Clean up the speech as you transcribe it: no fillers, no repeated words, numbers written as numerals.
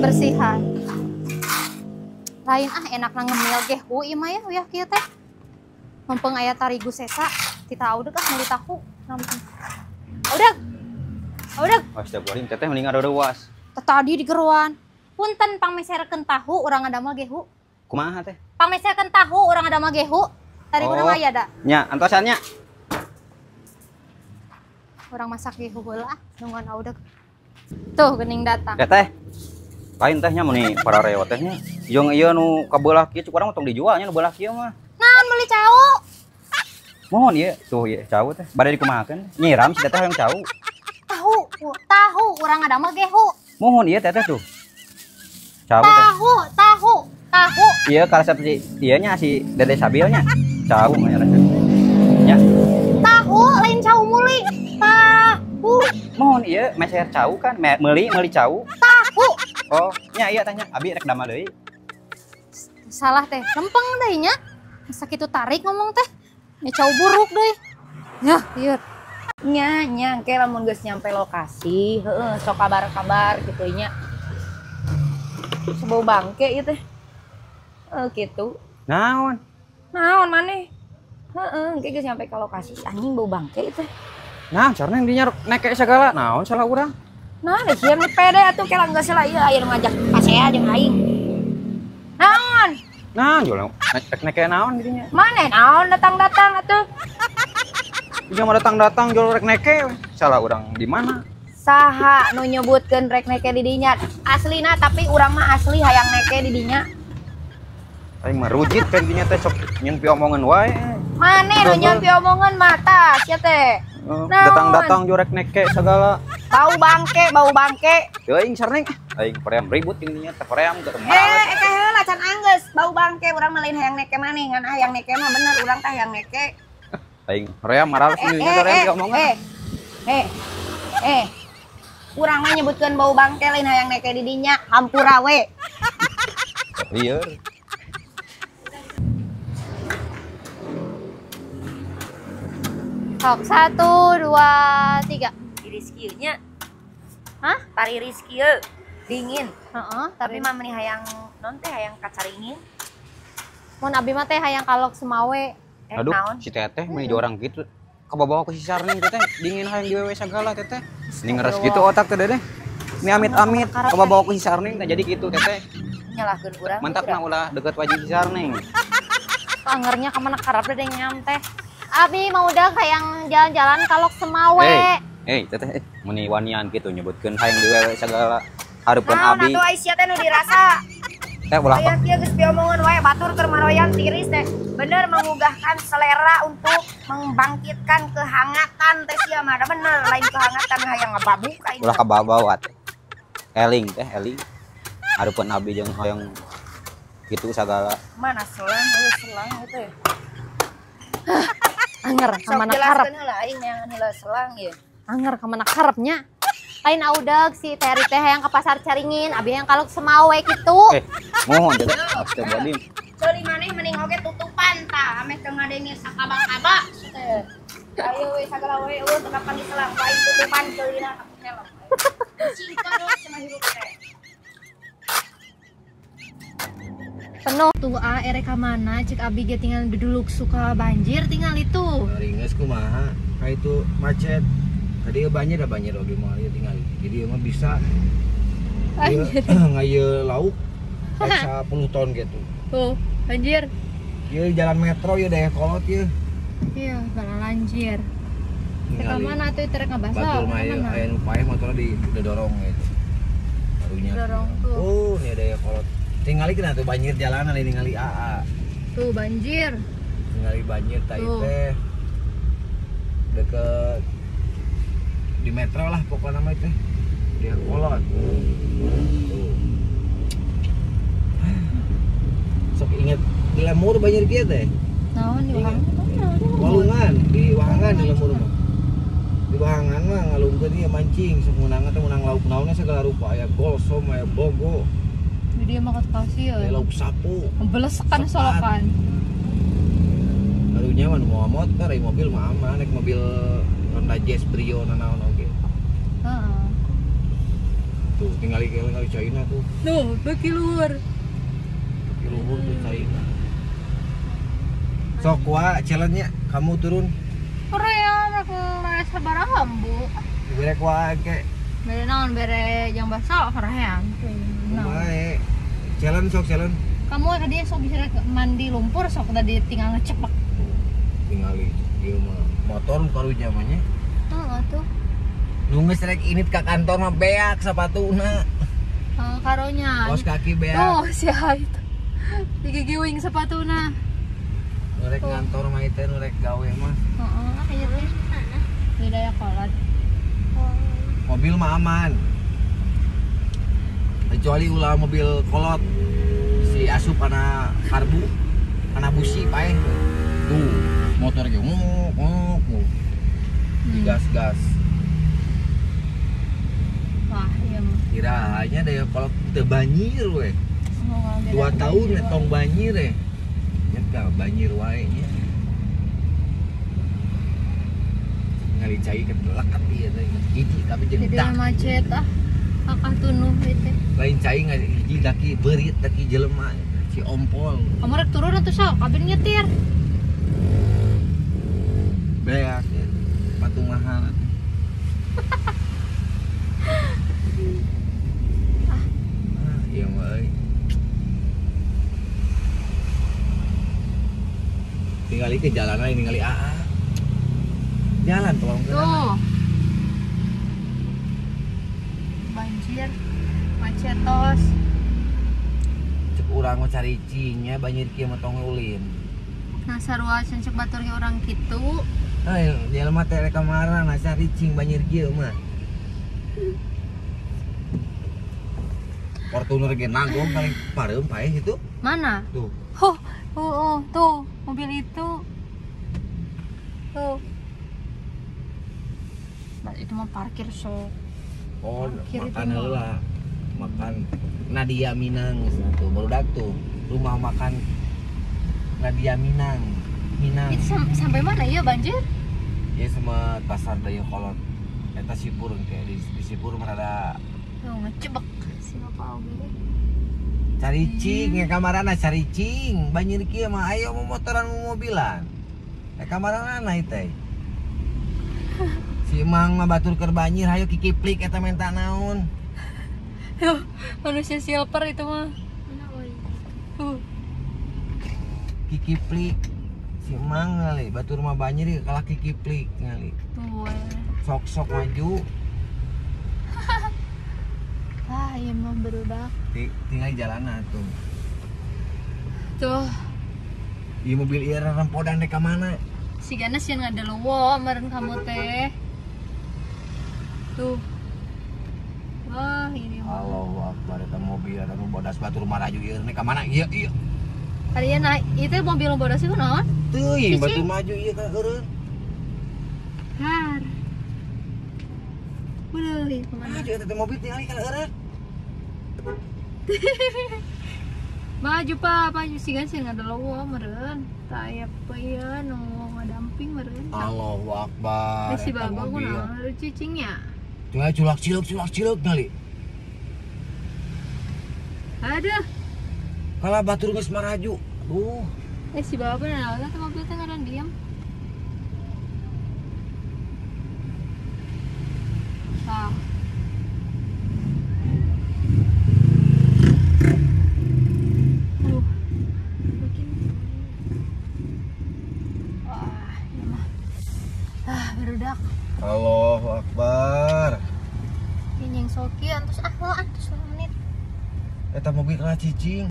Bersihan. Lain ah enak ngemil gehu ieu mah ya uyah kieu teh. Mumpung aya tarigu sesa, ti tahu deh ah meuli tahu. Udah. Udah. Astagfirullahaladzim, teteh mending ada-rewas. Tadi digeruan. Punten pangmeserkeun tahu urang ngadamel gehu. Kumaha teh? Pangmeserkeun tahu urang ngadamel gehu. Tariguna mah aya da. Nya, antosan nya. Urang masak gehu heula ah, nungguan audeg. Tuh geuning datang. Teteh. Lain tehnya meni para rewa tehnya. Jeung ieu nu kabelah kieu cuk urang tong dijual nya nu belah kieu mah. Naon meuli cau? Mohon ieu tuh ieu cau teh. Bade dikumahakeun? Nyiram si teteh hayang cau. Tahu, tahu urang ngadamel gehu. Mohon ieu teteh tuh. Cau teh. Tahu, tahu, tahu. Iya karesep si ieu nya si Dede Sabil nya. Cau mah resep. Nya. Tahu lain cau muli. Tahu. Mohon ieu meser cau kan, meuli meuli cau. Tahu. Oh, nya iya tanya, abi rek damel deui. Salah teh, lempeng deui nya. Masa kitu tarik ngomong teh. Nya cau buruk deui. Yah, ieu. Nya, nya engke lamun geus nyampe lokasi, heeh, sok kabar-kabar kitu nya. Sebau bangke ieu teh. Heeh, kitu. Naon? Naon maneh? Heeh, engke geus nyampe ka lokasi anjing bau bangke ieu teh. Nah, caranya dinya neke segala. Naon salah urang? Nah, sia mah pede atuh kela geus lah ieu aya nu ngajak pasea jeung aing. Naon? Nah, jual rek neke naon dinya? Maneh naon datang-datang atuh? Dia mah datang-datang jual rek neke. Salah urang di mana? Saha nu nyebutkeun rek neke di dinya? Aslina tapi urang mah asli hayang neke di dinya. Aing mah rujit kan dinya teh sok nyeun piomongan wae. Maneh nu nyeun piomongan mah tah sia teh. Datang-datang jorek neke segala. Bau bangke, bau bangke. Teuing sareng. Aing hoream ribut jeung dinya teh hoream keur marah. Eh, heula can anggeus, bau bangke urang mah lain hayang neke maneh, ngan hayang neke mah bener urang teh hayang neke. Aing hoream marah jeung dinya hoream diomongan. Urang mah nyebutkeun bau bangke lain hayang neke di dinya, hampura we. Lieur. Sok, 1, 2, 3. Tiris kieu nya. Hah? Tariris kieu dingin. Heeh, tapi mah meni hayang non teh hayang kacaringin. Mun abi mah teh hayang kalok Semawe. Aduh, naon? Si teteh meni orang gitu. Kabawa ku si Sarning teteh dingin hayang diwewe sagala teteh. Ini ngeres gitu otak teh dedeh. Ini amit-amit kabawa ku si Sarning teh jadi gitu teteh. Nyalahkeun urang. Mantap nah ulah deket wajib si Sarning. Angernya ka mana karep dedeh nyam teh. Abi mau udah hayang jalan-jalan kalok Semawe. Hey, teteh, meni wanian gitu nyebutkeun hayang diwewe sagala hareupeun abi. Naon atuh ai sia teh nu dirasa. Teh ulah aya kieu geus piomongan wae batur keur maroyan tiris teh. Bener mengugahkan selera untuk membangkitkan kehangatan teh sia mah da bener lain kehangatan hayang ngababuk aing. Ulah kabawa teh. Eling teh, eling. Hareupeun abi jeung hayang kitu sagala. Mana selang euy selang gitu ya. Anger kamana karep. Jelaskeun heula aing neangan heula selang ieu. Anger kamana karepnya. Lain audeg si Teri teh hayang ke pasar Caringin, abi hayang kaluk Semawe kitu. Mohon teteh. Astagfirullahaladzim. Ceuli maneh mending oge tutupan tah, ameh teu ngadenge sakaba-kaba teh. Ayo we sagala we eueuh teu kapan diselang, lain tutupan ceulina ka helm. Singka deui cenah hirup teh. Penuh tuh a erek ka mana cek abi ge tinggal duduk suka banjir tinggal itu. Ringes kumaha ka itu macet. Tadi banjir da banjir oge moal ieu tinggal. Jadi ieu mah bisa ngaye lauk 10 ton gitu. Tuh, banjir. Ieu jalan metro ieu daya kolot ieu. Iya, jalan banjir. Ka mana atuh terek ngabasa? Batur mah ieu aya nu paeh motorna didorong gitu. Barunya. Dorong tuh. Oh, ini daya kolot. Tingali kena tuh banjir jalanan ini ningali AA. Tuh banjir. Tingali banjir tai teh. Deket di metro lah pokoknya mah teh. Dia kolot. Tuh. Sok inget di lemur banjir kieu teh. Naon di Wahangan? Walungan, di Wahangan di lemur mah. Di Wahangan mah ngalungkeun ieu mancing sok meunang teh meunang lauk naonnya segala rupa aya golsom aya bogo. Jadi emang kasih ya. Lauk sapu. Belesekan solokan. Karunya mah mau motor, ai mobil mah aman, naik mobil Honda Jazz Brio nanaon oge. Heeh. Tuh tinggal tinggal caina tuh. Tuh, beki luhur. Beki luhur tuh caina. Sok wa challenge-nya kamu turun. Hoream rek sabaraha bu. Bere kuah ke. Bere naon bere jang basa hoream. Kumaha? Challenge sok challenge. Kamu tadi sok bisa mandi lumpur sok tadi tinggal ngecepak. Tinggal ieu mah motor karunya mah nya. Heeh tuh. Nu geus rek init ka kantor mah beak sapatuna. Heeh karunya. Kaos kaki beak. Oh, sia itu. Digigiwing sapatuna. Nu rek ngantor mah teh nu rek gawe mah. Heeh, aya teh sana. Di Dayakolot. Mobil mah aman. Kecuali ulah mobil kolot. Si asup kana karbu, kana busi paeh. Tuh, motor ge ngok ngok. Digas-gas. Wah, iya mah. Kiranya Dayakolot teu banjir we. 2 tahun tong banjir we. Nyata banjir wae nya. Ngali cai ketelekat ieu teh hiji tapi jeung dak. Macet ah. Akah tunuh ieu teh. Lain cai hiji daki beurit daki jelema si ompol. Kamu rek turun atuh sok, abin nyetir. Beak sepatu mahal atuh. Ah, ieu mah euy. Tinggali ke jalan lain tinggali AA. Jalan tolong ke. Tuh. Banjir, macet tos. Cek urang mah cari cingnya banjir kieu mah tong ulin. Nah sarua cek batur ge urang kitu. Heuh, jelema teh rek kamarana nah cari cing banjir kieu mah. Fortuner ge nagong paling pareum paeh itu. Mana? Tuh. Oh, oh, oh, tuh mobil itu. Tuh. Nah, itu mah parkir so. Oh, parkir makan heula. Makan Nadia Minang tuh, barudak tuh. Rumah makan Nadia Minang. Minang. Itu sampai mana ya banjir? Ya sama pasar Dayakolot. Eta Sipur kayak di Sipur mah ada. Tuh ngecebek si bapak oge. Cari cing ya kamarana cari cing. Banjir kieu mah ayo mau motoran mau mobilan. Kamarana teh. Si Emang mah batur keur banjir hayo kikiplik eta menta naon. Manusia silver itu mah. Kikiplik si Emang ngali batur mah banjir kalah kikiplik ngali. Tuh. Sok-sok maju. Ah, iya mah berudak. Tinggal jalanan tuh. Tuh. Ieu mobil ieu rempodan rek ka mana? Sigana sieun ngadeluwo meureun kamu teh. Tuh. Wah, ini mah. Allahu akbar eta mobil eta nu bodas batur maraju ieu rek ka mana? Ieu ieu. Kalian naik itu mobil nu bodas itu naon? Teuing batur maju ieu ka eureun. Har. Udah, kemana? Maju eta teh mobil tinggal ka eureun. Maju Pak, maju sigan sih ngadeluwo meureun. Tah aya ieu nu ngadamping meureun. Allahu akbar. Si bapak kunaon cicingnya? Tuh culak ciluk kali. Aduh. Kalah batur geus maraju. Duh. Si bapak naon teh mobil teh ngaran diam. Tah. Berudak. Allahu Akbar. Ini yang soki antus ah, antus menit. Eta mobil kalah cicing.